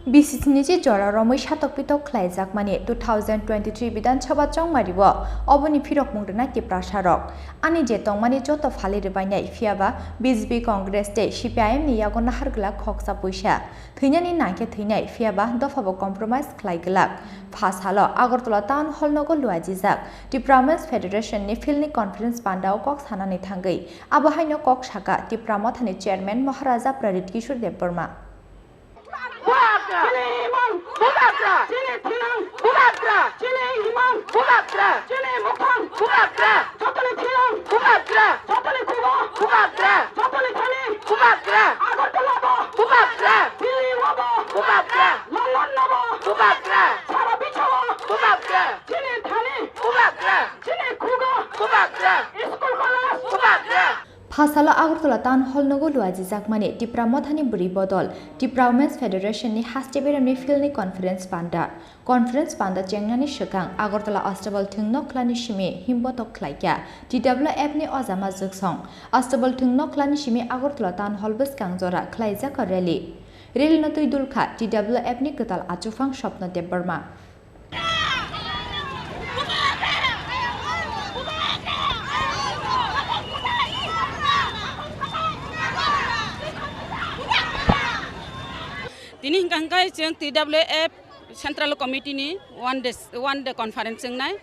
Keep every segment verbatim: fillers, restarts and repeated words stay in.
B C C ni je jora romwi satok pitok khlaijakmani two thousand twenty-three Bidhan Sabha chongmario oboni phirokmung rwnai Tiprasarok. Ani je tongmani joto phali rwbainai, phiyaba B J P, Congress tei C P I M ni yago nahar glak khoksa puisa. Thwinani nangkhe thwinai, phiyaba dophabo compromise khlai glak. Pha salo Agartala Town Hall nogo luajijak Tipra Women's Federation ni field ni conference pandao kok sanani thangwi. Abo haino kok saka Tipra Mothani chairman Maharaja Pradyut Kishore Debbarma. Bubagra! Chini imang! Bubagra! Chini thinang! Bubagra! Chini imang! Bubagra! Chini mukhang! Bubagra! Jotoni thinang! Bubagra! Jotoni kubo! Bubagra! Jotoni thani! Bubagra! Agartala bo! Bubagra! Delhi o bo! Bubagra! London o bo! Bubagra! Sara biswa o! Bubagra! Chini thani! Bubagra! Chini khugo! Bubagra! School college! Bubagra! Pha salo Agartala Town Hall nogo luajijakmani Tipra Mothani bwrwi bodol Tipra Women's Federation ni haste beremni field ni conference panda. Conference panda chengnani swkang Agartala Astabal Thwng Nokhlani simi himbotok khlaikha T W F ni ojama Jwksong. Astabal Thwng Nokhlani simi Agartala Town Hall bwskang jora khlaijak rally. Rally no twi dulkha T W F ni kwtal achukphang Swapna Debbarma. Tini hwnkha hwnkhe chwng T W F Central Committee ni one day, one day conference wngnai.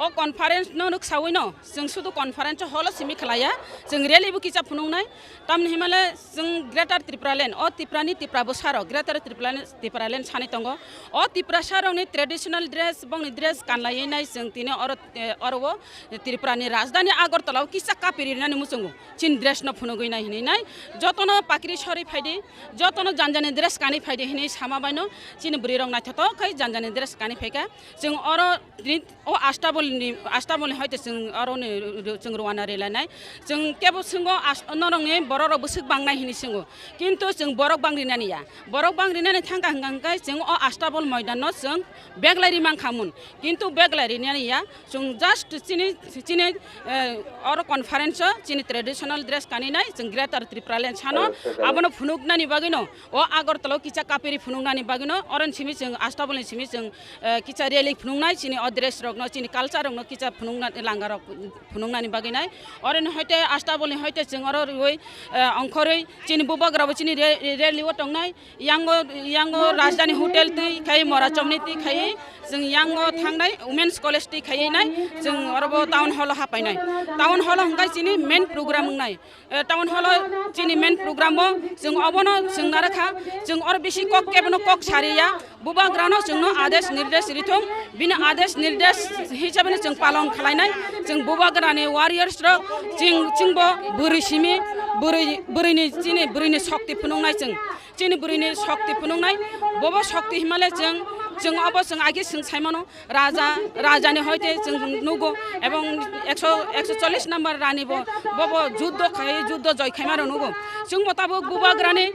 O conference no nuk sawi no, chwng sudu conference holo simi khlaiya, chwng rally bo kisa phunuknai. Tamni himale chwng Greater Tipraland, o Tiprani Tipra bwsarok Greater Tipraland, Tipraland sani tongo. O Tiprasarokni traditional dress, bongni dress kanlaiwi nai chwng tini oro, eh, oro o Tripurani rajdhani Agartala o kisa kapiri rinani muchungo. Chini dress no phunugwi nai hinwi nai. Jotono pakri sori phaidi, jotono janjani dress kani phaidi hinwi sama baino chini bwrwi rok naithotok khai janjani dress kani phaikha. Chwng oro rit-, o Astabal ni, Astabal ni hoite chwng oro ni ru-, ru-, chwng rwna rilainai. Chwng kebo swngbo as-, norok ni borok rok bwswk bangnai hinwi swngo. Kintu chwng borok bang rinani ya. Borok bang rinani thangkha hwnkha hwnkhe chwng o Astabal moidan no chwng beglai ri mankha mun. Kintu beglai rinani ya. Chwng just chini, chini, eh, oro conference o chini traditional dress kani nai chwng Greater Tipraland sano abono phunuknani bagwi no, o Agartala o kisa kapiri phunuknani bagwi no, oro ni simi chwng Astabal ni simi chwng, eh, kisa rally phunuknai chini o dress rok no, chini culture rok no kisa phunukna langa rok phunuknani bagwi nai. Oro ni hoite Astabal ni hoite chwng oro riwi, eh, ongkhorwi chini bubagra bo chini re-, rally o tongnai. Yango, yango Rajdhani Hotel twi khai, Mora Chomni twi khai, chwng yango thangnai, Women's College twi khai nai, chwng oro bo Town Hall o hapai nai. Town Hall o hwnkhe chini main program wngnai. Eh, Town Hall o chini main program o chwng obono chwng narakha, chwng oro bisi kok kebono kok sariya, bubagrano chwngno adesh nirdesh rithung, bini adesh nirdesh hisabeno chwng palon khlainai, chwng bubagrani warriors rok, chwng, chwngbo bwrwi simi, bwrwi, bwrwini chini bwrwini shokti phunuknai chwng. Chini bwrwini shokti phunuknai, bobo shokti himale chwng, chwng obo chwng agi chwng saimano, raja, rajani hoite chwng nugo, ebong ekso, ekso chollish number rani bo, bobo juddo khai, juddo joy khaima rw nugo. Chwngbo tabuk bubagrani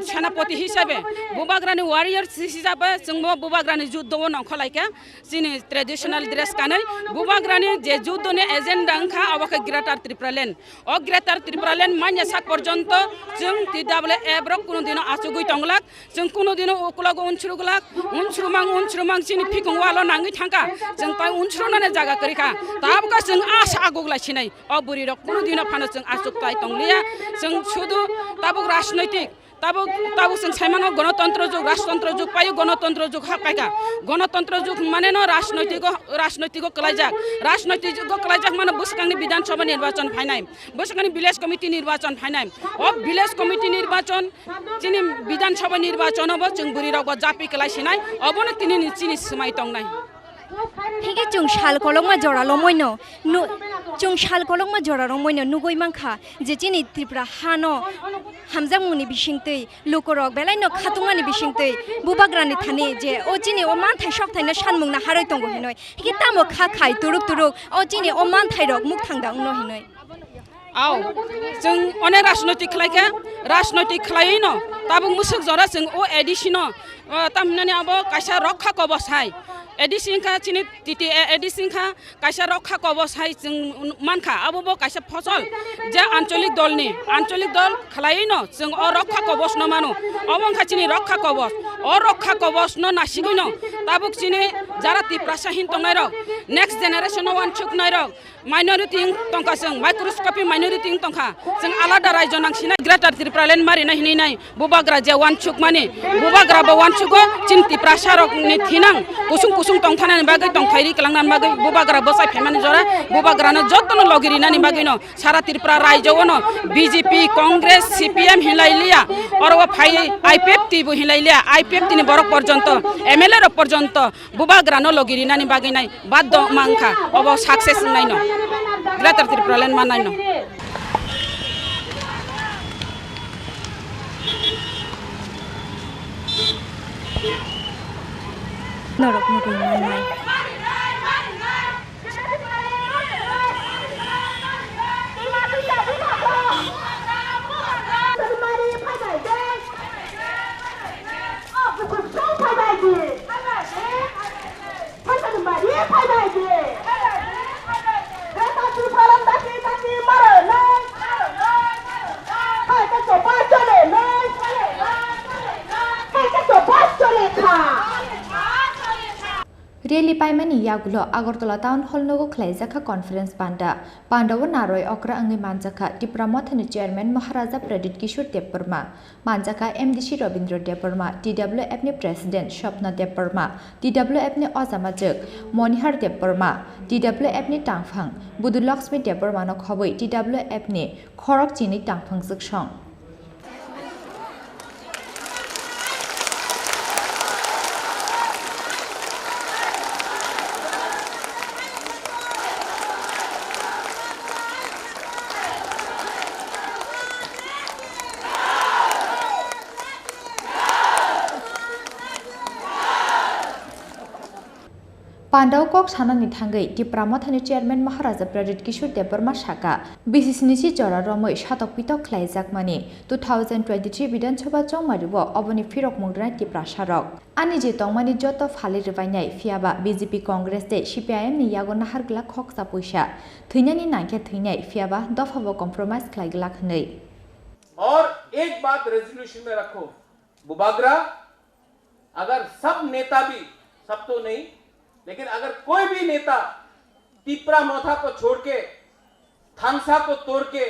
senapoti hisabe, bubagrani warriors hisabe chwngbo bubagrani juddo o nongkholaikha. Chini traditional dress kanwi bubagrani je juddo ni agenda wngkha, abo khe Greater Tipraland. O Greater Tipraland manya sak porjonto chwng T W F rok kuno dino achugwi tonglak, chwng kuno dino uklogo unsruglak, unsrumang unsrumang chini phikung walo nangwi thangkha, chwng tai unsrunani jaga kwrwikha. Tabukha chwng asa aguglai sinai, o bwrwi rok kuno dino phano chwng achuk tai tongliya, chwng sudu tabuk rajnoitik Tabuk, tabuk chwng saimano, gonotontro jug, rajtontro jug paio, gonotontro jug hap paikha. Gonotontro jug mane no rajnoitiko, rajnoitiko kwlaijak. Rajnoitiko kwlaijak mano bwswkangni Bidhan Sabha nirbachon phainai, bwswkangni village committee nirbachon phainai. O village committee nirbachon, chini Bidhan Sabha nirbachono bo chwng bwrwi rok bo japi kwlai sinai, obono tini ni chini swmai tongnai. Hingke chwng sal kolokma jora lomoino nu-, chwng sal kolokma jora lomoino nugui mankha je chini Tripura hano hamjakmungni bisingtwi lukurok belaino khatungmani bisingtwi bubagrani thani je o chini o manthai sokthai no sanmung naharwi tongo hinoi. Hingke tamo kha khai turuk turuk o chini o manthairok mukthang da wngno hinoi. Au, chwng onek rajnoitik khlai khe, rajnoitik khlaiwi no tabuk mwswk jora chwng o A D C no, o, tam hinani abo kaisa rokha kobos hai. A D C wngkha chini T T A, A D C wngkha kaisa rokha kobos hai chwng mankha, abo bo kaisa phosol je ancholik dolni, ancholik dol khlaiwi no chwng o rokha kobos no mano, obo wngkha chini rokha kobos. O rokha kobos no nasigwi no tabuk chini jara Tiprasa hin tongnai rok, next generation no wansuk nai rok, minority wng tongkha chwng, microscopic minority wng tongkha. Chwng alada raijo nang sinai Greater Tipraland mari nai hinwi nai bubagra je wansuk mani, bubagra bo wansugo chini Tiprasa rok ni thinang kusung kusung tongthana ni bagwi tongthai ri kwlangna ni bagwi bubagra bwsai phaimani jora bubagra no joto no logi rinani bagwi no Sara Tripura raijo o no B J P, Congress, C P M hinlai liya, oro o phai I P F T bo hinlai liya, I P F T ni borok porjonto, M L A rok porjonto bubagra no logi rinani bagwi nai baddo mangkha, obo success wngnai no, Greater Tipraland mannai no. Norok no twi mannai. Rally paimani yagulo Agartala Town Hall nogo khlaijak kha conference panda. Panda o narwk okra wngwi manjak kha Tipra Mothani Chairman Maharaja Pradyut Kishore Debbarma, manjak kha M D C Rabindra Debbarma, T W F ni President Swapna Debbarma, T W F ni Oja Majwk Monihar Debbarma, T W F ni Tangphang Budu Lakshmi Debbarma no khobwi T W F ni khorok chini tangphang chwksong. Pandao kok sanani thangwi Tipra Mothani Chairman Maharaja Pradyut Kishore Debbarma sakha, B C C ni si jora romwi satok pitok khlaijakmani two thousand twenty-three Bidhan Sabha chongmario oboni phirok mungdrwnai Tiprasarok. Ani je tongmani joto phali rwbainai, phiyaba B J P, Congress tei C P I M ni yago nahar glak khoksa puisa, thwinani nangkhe thwinai, phiyaba dophabo compromise khlai glak hwnwi. और एक बात रेजोल्यूशन में रखो, बुबागरा, अगर सब नेता भी, सब तो नहीं, लेकिन अगर कोई भी नेता तिपरा मोथा को छोड़ के, थांसा को तोड़ के,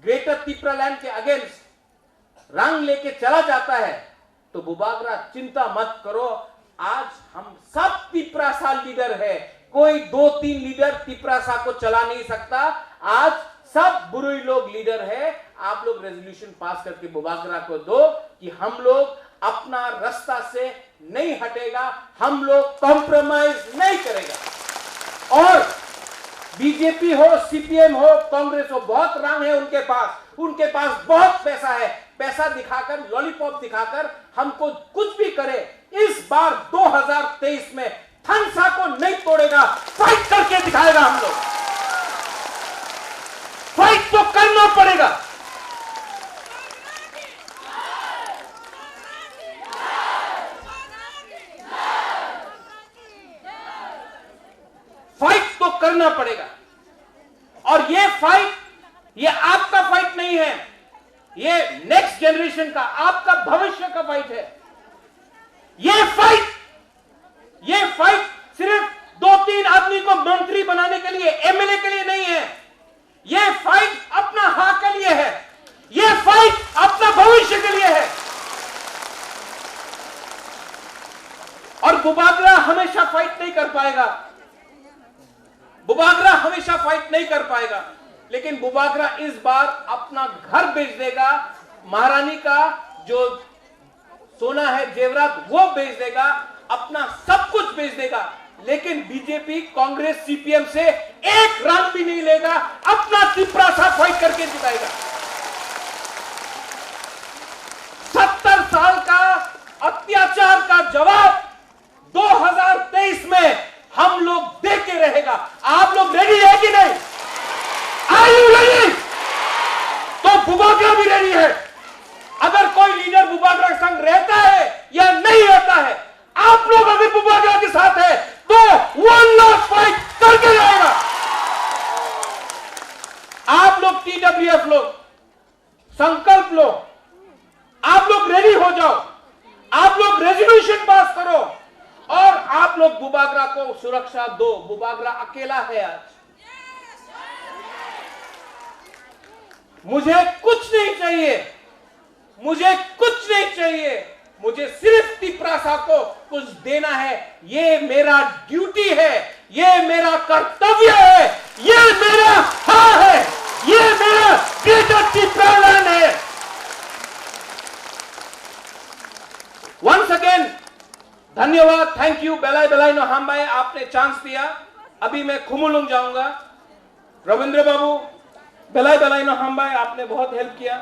ग्रेटर तिपरालैंड के अगेंस्ट रंग लेके चला जाता है, तो बुबागरा, चिंता मत करो, आज हम सब तिपरासा लीडर है, कोई दो तीन लीडर तिपरासा को चला नहीं सकता। आज सब बुरुई लोग लीडर है। आप लोग रेजोल्यूशन पास करके बुबागरा को दो कि हम लोग अपना रास्ता से नहीं हटेगा, हम लोग कॉम्प्रोमाइज नहीं करेगा। और बीजेपी हो, सीपीएम हो, कांग्रेस हो, बहुत रंग है उनके पास, उनके पास बहुत पैसा है। पैसा दिखाकर, लॉलीपॉप दिखाकर हमको कुछ भी करे, इस बार दो हज़ार तेईस में थांसा को नहीं तोड़ेगा, फाइट करके दिखाएगा हम लोग। फाइट तो करना पड़ेगा। फाइट तो करना पड़ेगा। और ये फाइट, ये आपका फाइट नहीं है, ये नेक्स्ट जनरेशन का, आपका भविष्य का फाइट है। ये फाइट, ये फाइट सिर्फ दो तीन आदमी को मंत्री बनाने के लिए, एमएलए के लिए नहीं है। ये फाइट अपना हाँ के लिए है, ये फाइट अपना भविष्य के लिए है। और बुबागरा हमेशा फाइट नहीं कर पाएगा, बुबागरा हमेशा फाइट नहीं कर पाएगा, लेकिन बुबागरा इस बार अपना घर बेच देगा, महारानी का जो सोना है, जेवरात, वो बेच देगा, अपना सब कुछ बेच देगा, लेकिन बीजेपी, कांग्रेस, सीपीएम से एक रंग भी नहीं लेगा, अपना तिपरासा फाइट करके जिताएगा। सत्तर साल का अत्याचार का जवाब दो हज़ार तेईस में हम लोग दे के रहेगा। आप लोग रेडी है कि नहीं? Are you ready? तो बुबागरा भी रेडी है। अगर कोई लीडर बुबागरा के संग रहता है या नहीं रहता है, आप लोग अगर बुबागरा के साथ है तो वन लास्ट फाइट करके रहेगा। आप लोग, टीडब्ल्यूएफ लोग, बुबागरा को सुरक्षा दो, बुबागरा अकेला है आज। मुझे कुछ नहीं चाहिए, मुझे कुछ नहीं चाहिए, मुझे सिर्फ तिपरासा को कुछ देना है। ये मेरा ड्यूटी है, ये मेरा कर्तव्य है, ये मेरा हक है, ये मेरा ग्रेटर टिप्रालैंड है। Once again, धन्यवाद, thank you, belai belai no hambai, आपने चांस दिया। अभी मैं खुमुलुंग जाऊंगा। रविंद्र बाबू, belai belai no hambai, आपने बहुत हेल्प किया।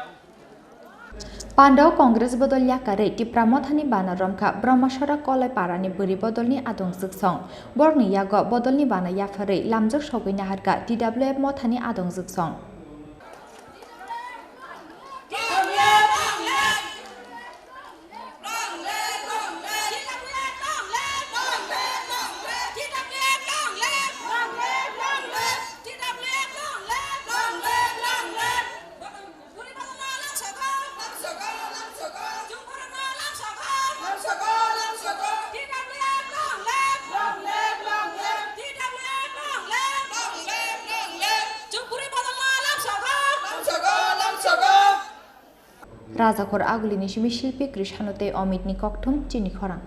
Pandao Congress bodol yakarwi Tipra Mothani bana romkha Brahmasora Kolai Parani bwrwi bodolni adong jwksong. Borokni yago bodolni bana yapharwi lamjwk sogwi naharkha T W F Mothani adong jwksong. Rajakhor Agulini simi Shilpi Krishano tei Omitni kokthum chini khorang.